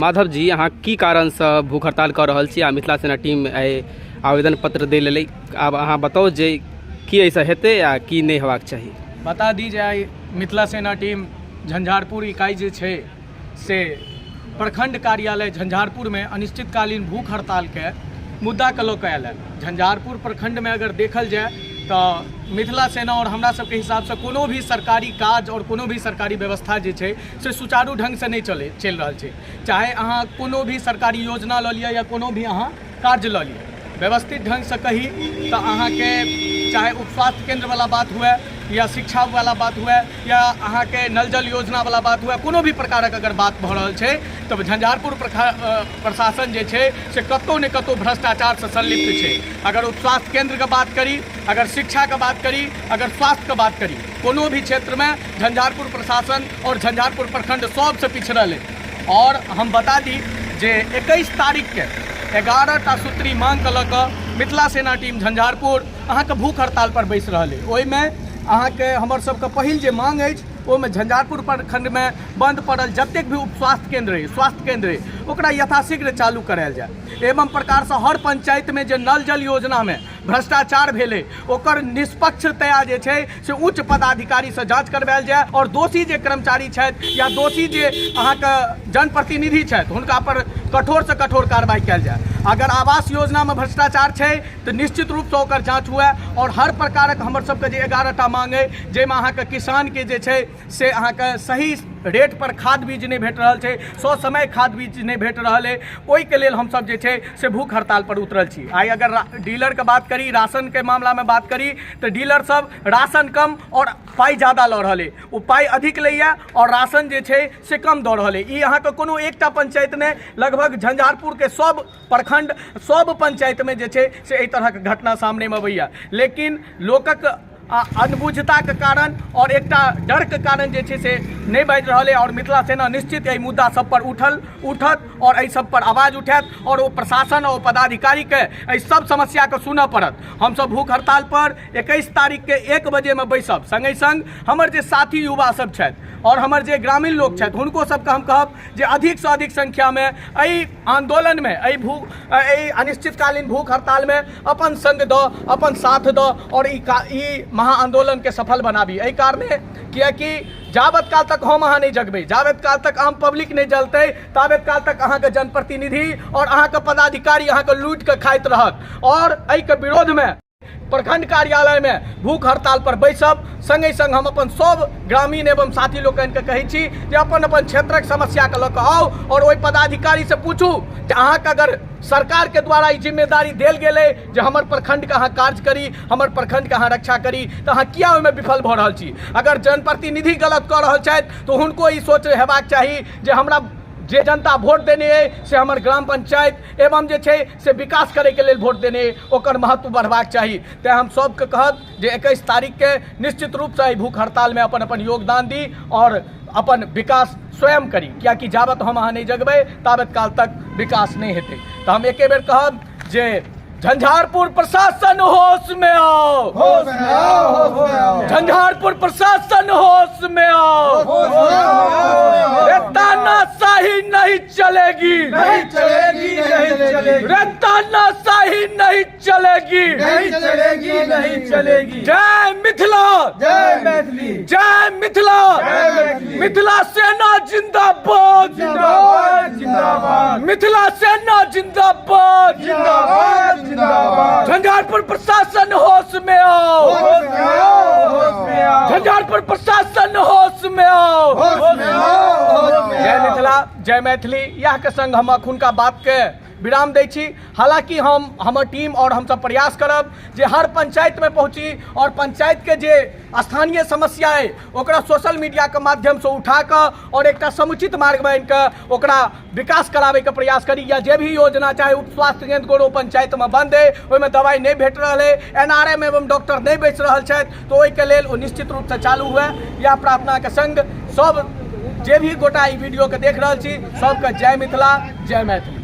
माधव जी, अहाँ की कारणसँ भूख हड़ताल कऽ रहल छी आ मिथिला सेना टीम आइ आवेदन पत्र दै लेल आब अहाँ बताउ जे की एहिसँ हेतै आ की नहि हेबाक चाही। बता दी जे आइ मिथिला सेना टीम झंझारपुर इकाई जे छै से प्रखंड कार्यालय झंझारपुरमे अनिश्चितकालीन भूख हड़तालके मुद्दाके लऽ कऽ आयल हँ। झंझारपुर प्रखंडमे अगर देखल जाय तऽ मिथिला सेना आओर हमरा सबके हिसाबसँ कोनो भी सरकारी काज आओर कोनो भी सरकारी व्यवस्था जे छै से सुचारू ढङ्गसँ नहि चलि रहल छै। चाहे अहाँ कोनो भी सरकारी योजना लऽ लिअ या कोनो भी अहाँ कार्य लऽ लिअ, व्यवस्थित ढङ्गसँ कही तऽ अहाँके चाहे उपस्वास्थ्य केन्द्रवला बात हुए या शिक्षावला बात हुए या अहाँके नल जल योजनावला बात हुए, कोनो भी प्रकारक अगर बात भऽ रहल छै तऽ झंझारपुर प्रशासन जे छै से कतहु ने कतहु भ्रष्टाचारसँ संलिप्त छै। अगर उपस्वास्थ्य केन्द्रके बात करी, अगर शिक्षाके बात करी, अगर स्वास्थ्यके बात करी, कोनो भी क्षेत्रमे झंझारपुर प्रशासन आओर झंझारपुर प्रखंड सबसँ पिछड़ल अइ। आओर हम बता दी जे 21 तारीखके 11टा सूत्री मांगके लऽ कऽ मिथिला सेना टीम झंझारपुर अहाँके भूख हड़ताल पर बैसि रहल अइ। ओहिमे अहाँके हमर सबके पहिल जे मांग अछि ओहिमे झंझारपुर प्रखंडमे बंद पड़ल जतेक भी उपस्वास्थ्य केंद्र अइ, स्वास्थ्य केंद्र अइ, ओकरा यथाशीघ्र चालू करायल जाय। एवं प्रकारसँ हर पंचायतमे जे नल जल योजनामे भ्रष्टाचार भेलै ओकर निष्पक्षतया जे छै से उच्च पदाधिकारीसँ जाँच करवायल जाय आओर दोषी जे कर्मचारी छथि या दोषी जे अहाँके जनप्रतिनिधि छथि हुनका पर कठोरसँ कठोर कार्रवाई कयल जाय। अगर आवास योजनामे भ्रष्टाचार छै तऽ निश्चित रूपसँ ओकर जाँच हुए। आओर हर प्रकारक हमर सबके जे 11टा मांग अइ जाहिमे अहाँके किसानके जे छै से अहाँके सही रेट पर खाद बीज नहि भेट रहल छै, ससमय खाद बीज नहि भेट रहल अइ, ओहिके लेल हमसब जे छै से भूख हड़ताल पर उतरल छी। आइ अगर डीलरके बात करी, राशनके मामलामे बात करी तऽ डीलर सब राशन कम आओर पाइ जादा लऽ रहल अइ, ओ पाइ अधिक लैए आओर राशन जे छै से कम दऽ रहल अइ। ई अहाँके कोनो एकटा पंचायत नहि, लगभग झंझारपुरके सब प्रखंड सब पंचायतमे जे छै से एहि तरहक घटना सामनेमे अबैए। लेकिन लोकक अनबुझताके कारण आओर एकटा डरके कारण जे छै से नहि बाजि रहल अइ। आओर मिथिला सेना निश्चित एहि मुद्दा सब पर उठत आओर एहि सब पर आवाज उठायत आओर ओ प्रशासन आओर पदाधिकारीके एहि सब समस्याके सुनऽ पड़त। हमसब भूख हड़ताल पर 21 तारीखके 1 बजेमे बैसब। सङ्गहि सङ्ग हमर जे साथी युवा सब छथि आओर हमर जे ग्रामीण लोक छथि हुनको सबके हम कहब जे अधिकसँ अधिक संख्यामे एहि आंदोलनमे, एहि अनिश्चितकालीन भूख हड़तालमे अपन संग दऽ, अपन साथ दऽ आओर ई महा आंदोलनके सफल बनाबी। एहि कारणे किएकि जाबत काल तक हम अहाँ नहि जगबै, जाबत काल तक आम पब्लिक नहि जलतै, ताबत काल तक अहाँके जनप्रतिनिधि आओर अहाँके पदाधिकारी अहाँके लूटि कऽ खाइत रहत। आओर एहिके विरोधमे प्रखंड कार्यालय में भूख हड़ताल पर बैसब। संगे संग हम अपन सब ग्रामीण एवं साथी लोकनि के कहै छी जे अपन अपन क्षेत्रक समस्या के लऽ कऽ आउ और ओहि पदाधिकारी से पूछू जे अहाँके अगर सरकार के द्वारा ई जिम्मेदारी देल गेलै जे हमर प्रखंड के अहाँ कार्य करी, हमर प्रखंड के अहाँ रक्षा करी, तऽ अहाँ किया ओहिमे विफल भऽ रहल छी? अगर जनप्रतिनिधि गलत कऽ रहल छथि तऽ हुनको ई सोच हेबाक चाही जे हमरा जे जनता वोट देने अइ से हमर ग्राम पंचायत एवं जे छै से विकास करैके लेल वोट देने अइ, ओकर महत्व बढ़बाक चाही। तेँ हम सबके कहब जे 21 तारीखके निश्चित रूपसँ एहि भूख हड़तालमे अपन अपन योगदान दी आओर अपन विकास स्वयं करी, कियाकि जाबत हम अहाँ नहि जगबै ताबत काल तक विकास नहि हेतै। तऽ हम एके बेर कहब जे झंझारपुर प्रशासन होश में आओ, होश में आओ, होश में आओ। झंझारपुर प्रशासन होश में आओ, होश में आओ, होश में आओ। तानाशाही नहीं चलेगी, नहीं चलेगी, नहीं चलेगी। रे तानाशाही नहीं चलेगी, नहीं चलेगी, नहीं चलेगी। जय मिथिला, जय मैथिली, जय मिथिला, जय मैथिली। मिथिला सेना जिंदाबाद, जिंदाबाद, जिंदाबाद। मिथिला सेना जिंदाबाद, जिंदाबाद, जिंदाबाद। झंझारपुर प्रशासन होश में आओ, होश में आओ, होश में आओ। झंझारपुर प्रशासन होश में आओ, होश में आओ, होश में जय आओ। मिथिला, जय मैथिली। इएह के संग हम अखुनका बात के विराम दै छी। हालांकि हमर टीम और हमसब प्रयास करब जे हर पंचायत में पहुँची और पंचायत के जे स्थानीय समस्या है ओकरा सोशल मीडिया के माध्यम से उठा कऽ और एकटा समुचित मार्ग बनि कऽ ओकरा विकास कराबे के प्रयास करी। या जे भी योजना चाहे उप स्वास्थ्य केंद्र कोनो पंचायत में बंद है, ओहिमे दवाई नहीं भेट रहल है, NRM एवं डॉक्टर नहीं बैस रहल छथि, तो ओहिके लेल ओ निश्चित रूप से चालू हुए। यह प्रार्थना के संग सब जे भी गोटा ई वीडियो के देख रहल छी सबके जय मिथिला, जय मैथिली।